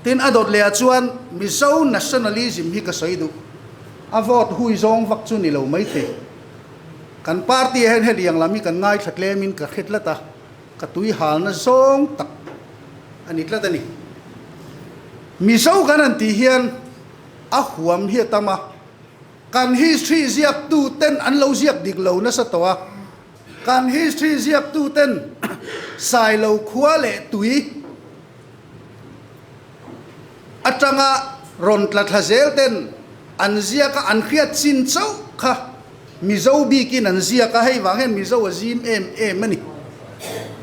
Tin, a dawt lehah chuan Mizo nationalism hi ka sawi duh. A vote hui zawng vak chu ni lo maithei. Kan party ah hian hetiang lam hi kan ngaithla tlemin ka hre tlat a, ka tui halna zawng tak a ni tlat a ni. Mizo kan han tih hian a huam hi a tam a, kan history ziaktu ten an lo ziak dik lo nasa tawh a, kan history ziaktu ten Sailo khua leh tui, Atanga rawn tla thla zel ten an ziak a, an hriat chin chauh kha Mizo bikin an ziak a, hei vang hian Mizo a zim em em a ni.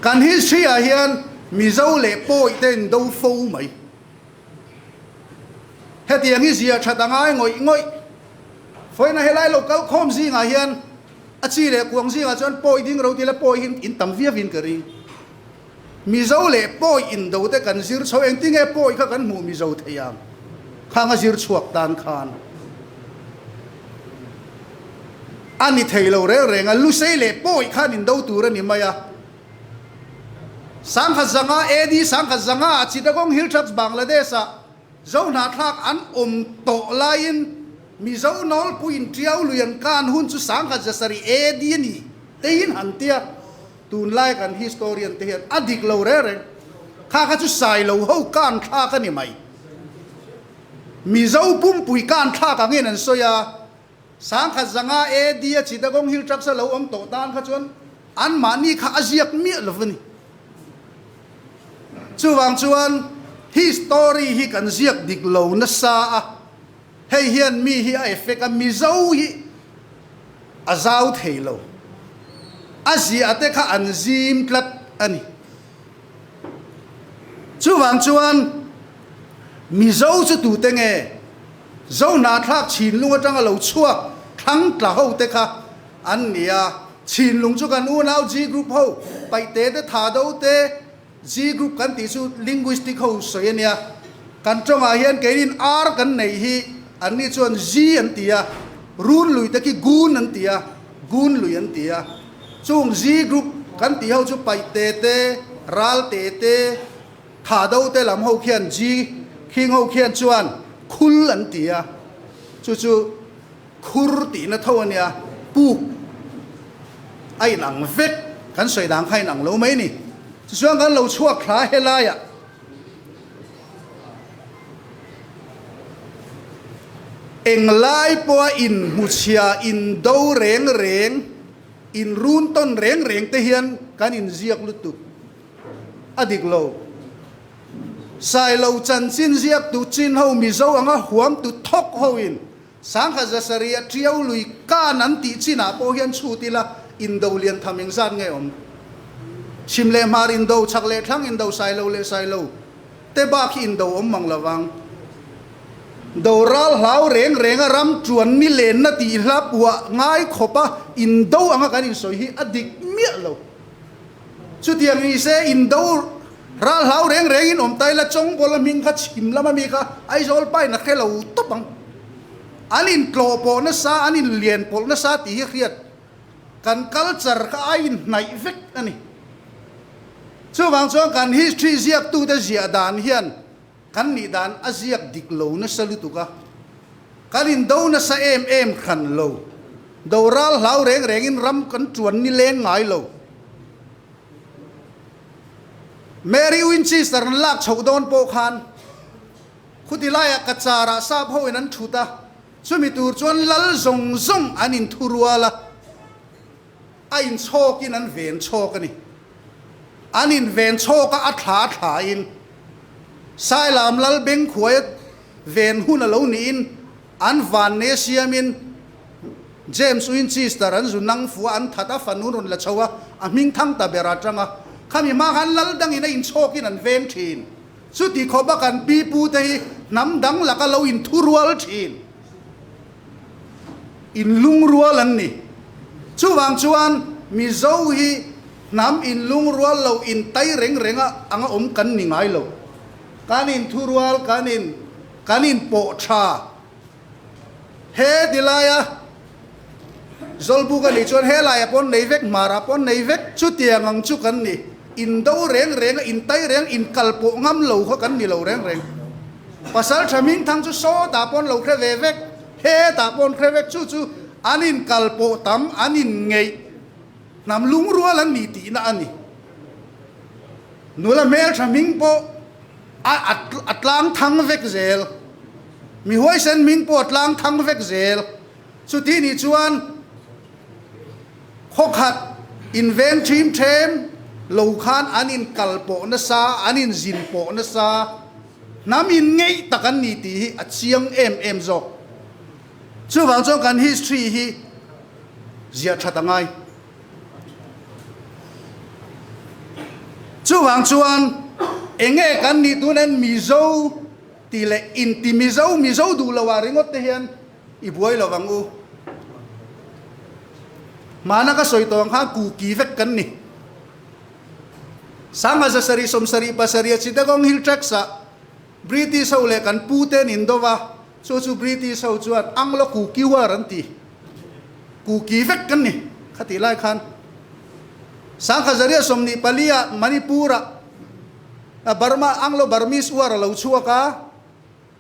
Kan history ah hian Mizo leh Pawi te in do fo mai. Hetiang hi zia that a ngai ngawih ngawih. Fawiin a helai lo kal khawm zingah hian a chi leh kuang zingah chuan Pawi ding ro tila Pawi hi in tam viau in ka ring. Mizo leh pawi indo te kan zir chho, engtinge pawi kha kan hmuh Mizo thei ang khang a zir chhuak tan khan a ni thei lo reng reng a, Lusei leh pawi khan indo tur a ni mai a. Sangkhat zanga AD sangkhat zanga ah Chittagong Hill Tracts Bangladesh ah Zo hnahthlak an awm tawh laiin Mizo nawlpuiin Tiau lui an kan hun chu sangkhat zasarih AD a ni teiin han tia. Tunlai kan historian te hian a dik lo reng reng. Kha kha chu Sailo ho kan thlak a ni mai. Mizo pumpui kan thlak angin an sawi a, Sangkhat zanga AD a Chittagong Hill Tracts a lo awm tawh tan kha chuan anmahni kha a ziak miah lo a ni. Chuvang chuan history hi kan ziak dik lo nasa a, hei hian mi hi a effect a, Mizo hi A zau thei lo. A ziah te kha an zim tlat a ni. Chuvang chuan Mizo chu tute nge? Zo hnahthlak chhinlung atanga lo chhuak thlang tla ho te kha an ni a. Chhinlung chu kan unau G group ho, Paihte te, Thado te, G group kan tih chu linguistic ho sawi a nia. Kan tawngah hian keinin R kan neih hi anni chuan Z an ti a, run lui te khi gun an ti a, gun lui an ti a. Chung Z group kan tih ho chu Paihte te, Ralte te, Thado te lam ho khian G khing ho khian chuan khul an ti a, chu chu Khur tihna tho a nia, puk a inang vek, kan sawi dang kha a inang lo mai ni. Tichuan kan lo chhuak thla helaiah englai pawha inhmuchhia, indo reng reng, inrun tawn reng reng te hian kan inziak lutuk a dik lo. Sailo chanchin ziaktu chin ho Mizo anga huamtu thawk hoin Sangha zasarih a tiau lui kan an tih chinah pawh hian chhut ila indo lian tham engzat nge awm? Chhim leh hmar indo, chhak leh thlang indo, sailo leh sailo te bak hi indo awm mang lovang. Do ral hlau reng reng a ram tuan ni lenna tih hla puah ngai khawp a indo anga kan insawi hi a dik miah lo. Chutiang ni se indo ral hlau reng rengin awm ta ila Chawngbawl a hming kha chhim lama mi kha Aizawl pain a hre lo tawp ang. An intlawh pawh nasa, an inlian pawlh nasa tih hi hriat kan culture kha a inhnaih vek a ni. Chuvang chuan kan history ziaktute ziah dan hian kan nih dan a ziak dik lo nasa lutuk a, kan indo nasa em em hran lo. Do ral hlau reng rengin ram kan tuan ni leng ngai lo. Mary Winchester an lak chhoh dawn pawh khan khuti laiah Kacharah sap hoin an thut a, chumi tur chuan lal zawng zawng an inthurual a, a inchhawkin an ven chhawk a ni. An inven chhawk a, a thla thlain Sailam lal Bengkhuaia ven hun a lo niin An vanne siamin James Winchester an zu nang fua an that a, fanu rawn la chho a, a hming thang ta ber atang a. Khami hma khan lal dangin a inchhawkin an veng thin. Chuti khawp a kan pi pu te hi hnam dang laka lo inthurual thin, inlungrual an ni. Chuvang chuan Mizo hi hnam inlungrual lo intai reng reng a anga awm kan ni ngai lo. Kan inthurual, kan in. Kan inpawh tha. He ti laia Zawlbuk a nih chuan he laiah pawh nei vek, hmarah pawh nei vek, chutiang ang chu kan ni. Indo reng reng a, intai reng, inkalpawh ngam lo kha kan ni lo reng reng. Pasalṭha Hmingthang chu sawtah pawh an lo hre ve vek, hetah pawh an hre vek. Chu chu an inkal pawh tam, an inngeih hnam lungrual an ni tihna a ni. Nula hmelṭha hming pawh a a tlang thang vek zel. Mi huaisen hming pawh a tlang thang vek zel. Chuti nih chuan khawkhat inveng ṭhim ṭhem lo khan an inkal pawh nasa, an inzin pawh nasa, hnam inngeih tak an ni tih hi a chiang em em zawk. Chuvang chuan kan history hi ziah ṭhat a ngai. Chuvang chuan enge kan nih tun en Mizo tih leh inti Mizo, Mizo duh lo ah ringawt te hian i buai lo vang u. Hmana ka sawi tawh ang khan Kuki vek kan ni. Sangha zasarih sawmsarih pasarih a Chittagong Hill Tracts ah British ho leh kan pu te an indo va, chu chu British ho chuan Anglo Kuki War an ti. Kuki vek kan ni khatih lai khan. Sangha zariah 24 ah Manipur ah Burma Anglo Burmese War a lo chhuak a.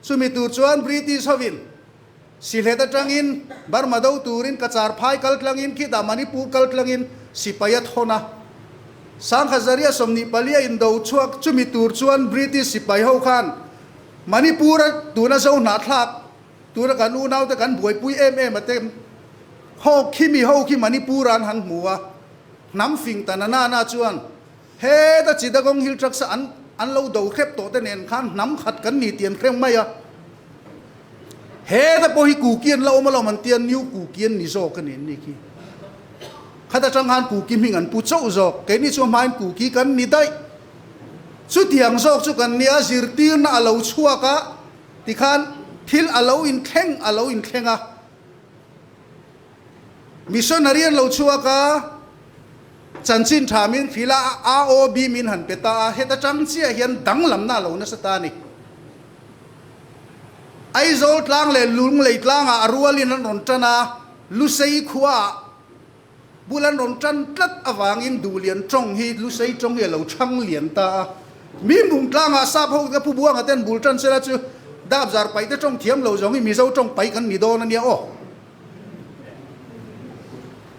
Chumi tur chuan British hovin Sylhet atangin Burma do turin Cachar phai kal tlangin khitah Manipur kal tlangin sipai a thawn a. Sangha Zaria 24 a indo chhuak chumi tur chuan British sipai ho khan Manipur a tuna zo hnahthlak tura kan unaute kan buaipui em em a te ho khi mi ho khi Manipur ah an han hmu a. Hnam fing ta na na na chuan Heta Chittagong Hill Tracts a an an lo do hrep tawh te nen khan hnam khat kan ni tih an hrem mai a. Heta pawh hi Kuki an la awm alawm an tia New Kuki an ni zawk a ni an ni khi. Khat atang khan Kuki hming an pu chauh zawk. Keini chu a hmain Kuki kan ni daih. Chutiang zawk chu kan nia zirtirna a lo chhuak a tikhan thil a lo inthleng a lo inthleng a. Missionary an lo chhuak a, chanchin tha min hrilh a, AOB min han pe ta a, heta tang chiah hian danglamna a lo nasa ta a ni. Aizawl tlang leh Lunglei tlangah a rualin an rawn tan a, Lusei khuaah bul an rawn tan tlat avangin Duhlian tawng hi Lusei tawng hi a lo chhang lian ta a. Mimbung tlangah sap ho te Pu Buanga ten bul tan sela chu Dapzar paihte tawng thiam lo zawng hi Mizo tawng paih kan ni dawn a nia aw.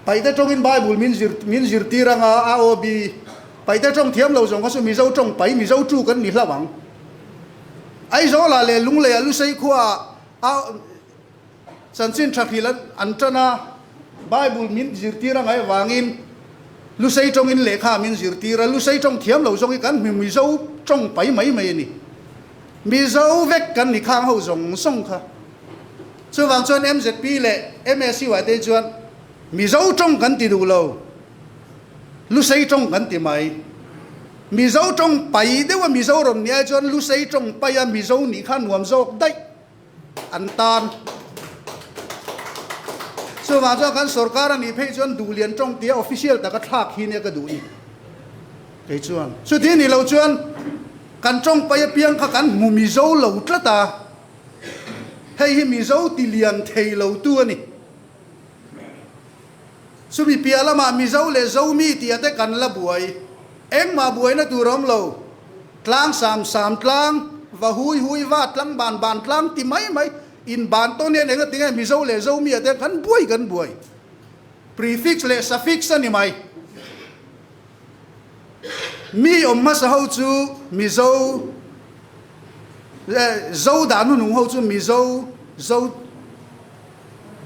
Paihte tawngin Bible min zir min zirtir anga AOB Paihte tawng thiam lo zawng kha chu Mizo tawng pai Mizo tu kan ni hlauh ang. Aizawlah leh Lungleiah Lusei khuaah a chanchin tha hril an an tan a, Bible min zirtir a ngaih avangin Lusei tawngin lehkha min zirtir a, Lusei tawng thiam lo zawng hi kan hmu Mizo tawng pai mai mai a ni. Mizo vek kan ni khang ho zawng zawng kha. Chuvang chuan mzp leh MSU ah te chuan Mizo tawng kan ti duh lo, Lusei tawng kan ti mai. Mizo tawng pai deuh a Mizo rawn nih ai chuan Lusei tawng pai a Mizo nih kha nuam zawk daih an tan. Chuvang chuan kan sorkar a nih phei chuan Duhlian tawng tia official taka thlak hi nia ka duh ni. Kei chuan chuti ni lo chuan kan tawng pai apiang kha kan hmu Mizo lo tlat a. Hei hi Mizo ti lian thei lo tu a ni. Chumi piah lamah Mizo leh Zomi tih ate kan la buai. Engmah buaina tur a awm lo. Tlang sam sam tlang, va hui hui va tlang ban ban tlang ti mai mai in ban tawn hian enga tinge Mizo leh Zomi ate kan buai kan buai. Prefix leh suffix a ni mai. Mi awm hmasa ho chu Mizo leh Zo dah hnuhnung ho chu Mizo, Zo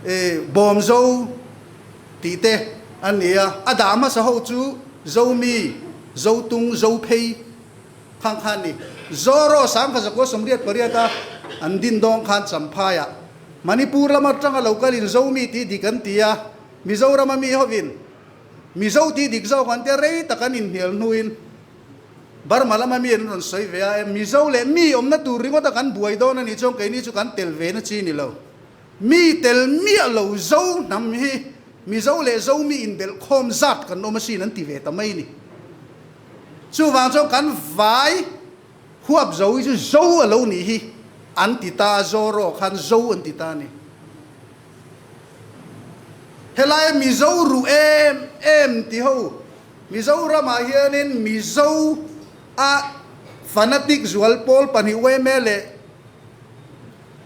eh Bawmzo tih te an ni a, a dah hmasa ho chu Zomi, Zotung, Zophei khang kha an ni. Zoro sangkha zakua 88 a an din dawng khan Champhaiah Manipur lam atanga lo kalin Zomi tih dik an ti a, Mizorama mi hovin Mizo tih dik zawk an tia rei tak an inhnial hnuin Burma lama mi an rawn sawi ve a, Mizo leh mi awmna tur ringawt a kan buai dawn a nih chuan keini chu kan tel ve na chi ni lo. Mi tel miah lo Zo hnam hi Mizo leh Zomi inbelh khawm zat kan awm asin an ti ve ta mai ni. Chuvang chuan kan vai huap zo hi chu Zo a lo nih hi an ti ta a, Zoro khan Zo an ti ta a ni. Helaia Mizo ruh em em ti ho, Mizoramah hianin Mizo a fanatic zual pawl pahnih yma leh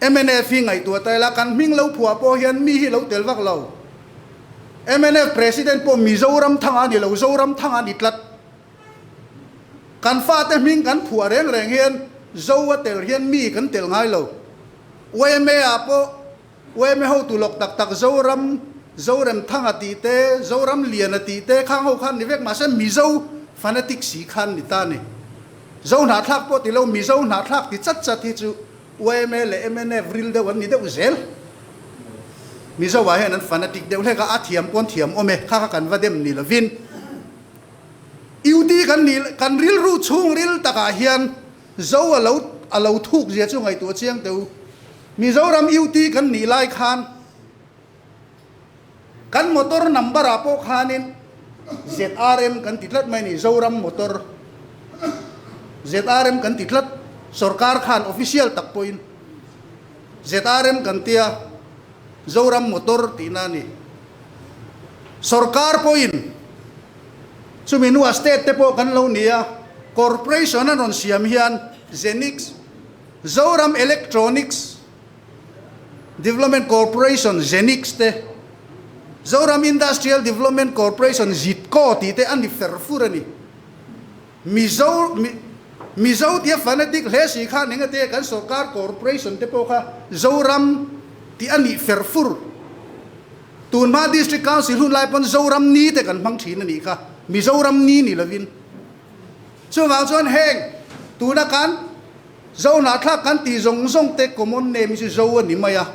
Mnf hi ngaihtuah ta ila, kan hming lo phuah pawh hian mi hi lo tel vak lo. Mnf President pawh Mizoram thanga a ni lo, Zoram thanga a ni tlat. Kan fate hming kan phuah reng reng hian Zo a tel hian mi kan tel ngai lo. Yma ah pawh Yma hotu lawk tak tak Zoram, Zorem Thanga tih te, Zoram Liana tih te khang ho khan ni vek mahse Mizo fanatic si khan ni ta ni. Zo hnahthlak pawh ti lo Mizo hnahthlak ti chat chat hi chu Yma leh mnf ril deuh an ni deuh zel. Mizo ah hian an fanatic deuh hlek a, a thiam pawn thiam awm e, kha kha kan va dem ni lovin. UT kan ni kan rilru chhungril takah hian Zo a lo a lo thuk zia chu ngaihtuah chiang teh u. Mizoram UT kan nih lai khan kan motor number ah pawh khanin ZRM kan ti tlat mai a ni, Zoram motor ZRM kan ti tlat, sorkar khan official tak pawhin ZRM kan tia Zoram motor tihna a ni. Sorkar pawhin chumi hnuah state te pawh kan lo ni a, corporation an rawn siam hian Zenix, Zoram Electronics Development Corporation, Zenix, te, Zoram Industrial Development Corporation, ZIDCO, tih te a ni fer fur a ni. Mizo, Mizo tia fanatic hle si khan engate kan sorkar corporation te pawh kha Zoram tih a nih fer fur. Tunhma District Council hun lai pawn Zoram ni te kan hmang thin a nih kha, Mizoram ni ni lovin. Chuvang chuan heng tuna kan Zo hnahthlak kan tih zawng zawng te common name hi chu Zo a ni mai a,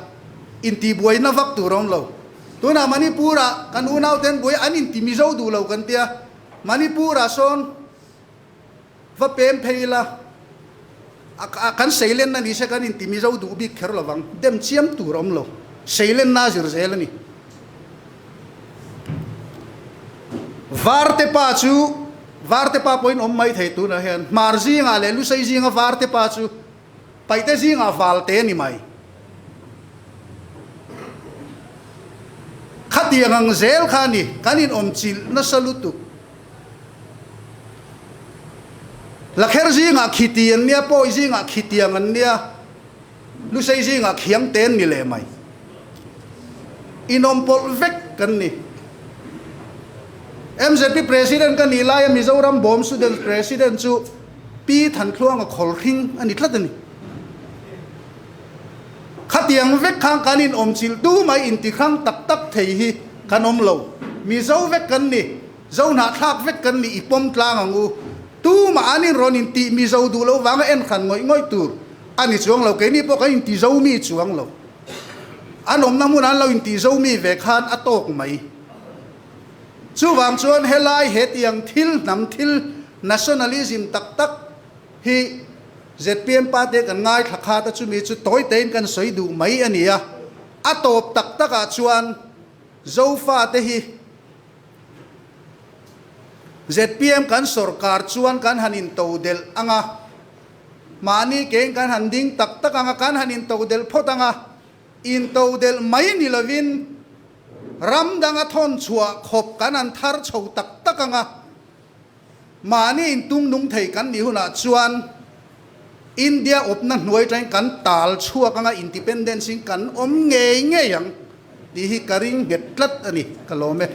intihbuaina vak tur a awm lo. Tunah Manipur-ah kan unau ten buai an inti Mizo duh lo kan tia, Manipur-ah sawn va pem phei ila a kan seilenna ni se kan inti Mizo duh bik kher lovang, dem chiam tur a awm lo, seilenna a zir zel a ni. Varte pa chu Varte pa pawhin awm mai thei tunah hian Hmar zingah leh Lusei zinga Varte pa chu Paihte zingah Valte a ni mai. Khatiang ang zel kha a ni, kan inawm chilh nasa lutuk. Lakher zingah khiti an nia, Pawi zingah khitiang an nia. Lusei zingah khiang te an ni leh mai. Inawm pawlh vek kan ni. MZP President ka nih laia Mizoram Bawm Students President chu Pi Thanthluanga Khawlhring a ni tlat a ni. Khatiang vek khan kan inawm chilh tu mai intihrang tak tak thei hi kan awm lo. Mizo vek kan ni. Zo hnahthlak vek kan nih i pawm tlang ang u. Tumah an inrawn intih Mizo duh lo vanga en hran ngawih ngawih tur a ni chuang lo. Keini pawh kan inti zo mi chuang lo. An awmna hmun an lo inti zo mi ve khan a tawk mai. Chuvang chuan helai hetiang thil hnam thil nationalism tak tak hi zpm pa te kan ngaithla khat a chumi chu tawi tein kan sawi duh mai a ni a. A tawp tak takah chuan Zofate hi Zpm kan sorkar chuan kan han intodelh ang a, mahni kein kan han ding tak tak ang a, kan han intodelh phawt ang a, intodelh mai ni lovin ram danga thawn chhuah khawp kan han thar chho tak tak ang a, mahni intung nung thei kan nih hunah chuan India awpna hnuai atangin kan tal chhuak ang a, independence in kan awm ngei ngei ang tih hi ka ring nghet tlat a ni, ka lawm e.